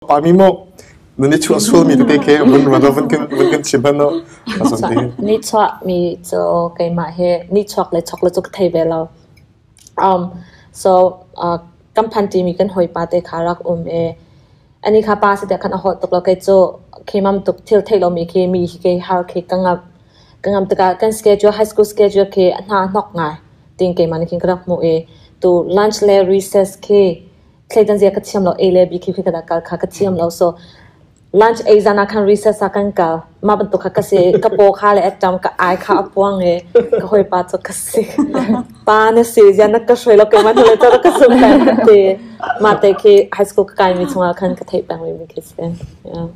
Pa mi maw na ni chuah sual mi tete khi vun vun vun kan vun kan chim hmanh no. Ni chuah mi cu keimah hi ni chuak le chok le cu ka thei ve lo. So kan phan ṭimi kan hawipa te kha rak um i ani kha pa si tiah khan a holh tuk lo. Kei cu khimam tuk thil theih lomi khi mi hi kei har khi ka ngamh. Ka ngamh tikah kan schedule high school schedule khi a hna a hnok ngai tiin keimah nih khin ka rak hmuh i tu lunch le recess khi thleidan zia ka thiam lo A le B khi ka kal kha ka thiam lo. So lunch ei zan ah khan recess ah kan kal. Mah bantuk kha ka si. Ka paw kha le a ṭam, ka ai kha a puang i ka hawipa cu ka si. Pa na si zia na ka hruai lo keimah hnu le cu ka sung peng ka ti. Mah te khi high school ka kaimi chungah khan ka theih peng rihmi khi si. Yeah.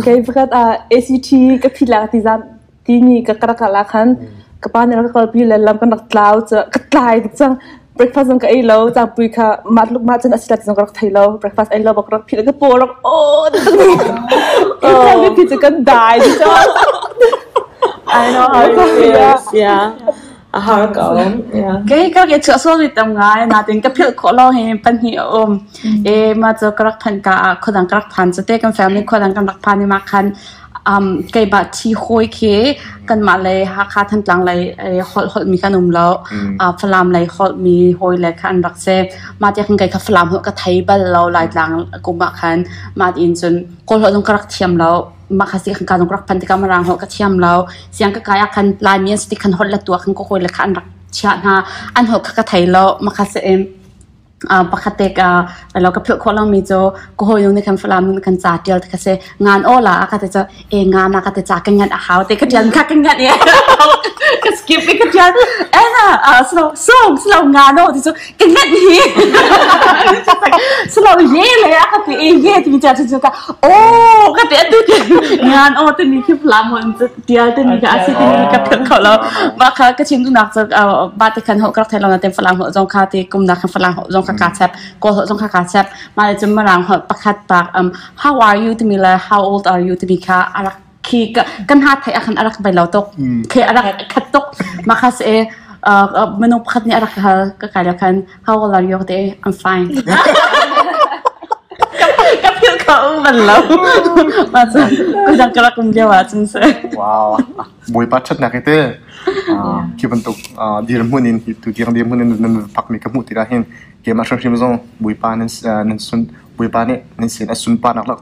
Kei pakhat ah ACT ka phit lak ti zan tini ka rak kal ah khan ka pa nih rak ka kalpi le lam kan rak tlau cu ka tlai tuk cang. Breakfast zong ka ei lo cangpui kha mah tluk mah cun a si la ti zong ka rak thei lo. Breakfast ei lo bak rak phit ka paw rak aw oh ti cu kan dai ti cu. I know how it feels. Yeah. A har ko. Yeah. Kei ka ke chuah sual mi tam ngai natin ka philh khawh lo hi pahnih a um. E ma cu ka rak phanh ka ah khuadang ka rak phan cu te kan family khuadang kan rak phan i ma khan keimah thi hawi khi kanmah lei Hakha Thantlang lei holh holhmi kan um lo. Falam lei holhmi hawi le kha an rak si. Mah tiah khan kei kha Falam holh ka thei bal lo Laitlang kum ah khan. Mah tiin cun Kawl holh zong ka rak thiam lo. Mah kha si khan ka zong ka rak phan tikah Mirang holh ka thiam lo. Siang ka kai ah khan Laimi an si ti khan holh le tuah khan ka hawi le kha an rak chiah hna. An holh kha ka thei lo. Mah kha si in Pakhat te ka lo ka philh khawh lomi cu ka hawinu nih khan Falam nih khan ca ṭial ti kha si. Ngan aw la a ka ti cu e ngan a ka ti ca ka nganh a hau ti ka ṭial kha ka nganh i ka skip i ka ṭial. Ena slo song slo ngan aw ti cu ka nganh hi. Slo ye le a ka ti e ye ti mi ṭial cu ka aw ka ti atu ti ngan aw timi khi Falam hon cu ṭial timi kha a si timi ka philh kho lo. Mah kha ka chim duhnak cu ba ti khan ho ka rak thei lo nain Falam holh zong kha ti kumnak khan Falam holh zong kha kaa chep, Kawl holh zong kha kaa chep. Mah le cun Mirang holh pakhat bak how are you timi le how old are you timi kha a rak khi kan ha theih ah khan a rak bai lo tuk. Khi a rak khat tuk. Mah kha si minung pakhat nih a rak hal ka kai lo khan how old are you te I'm fine. Ka philh kho bal lo. Mah cu kudang ka rak um lio ah cun si. Wow. Bawipa ṭhatnak hi te khi bantuk dirhmun in tu tiang dirhmun in nan phakmi ka hmuh tikah hin keimah hrimhrim zong Bawipa nan sun Bawipa nih nan sin a sunparnak lak.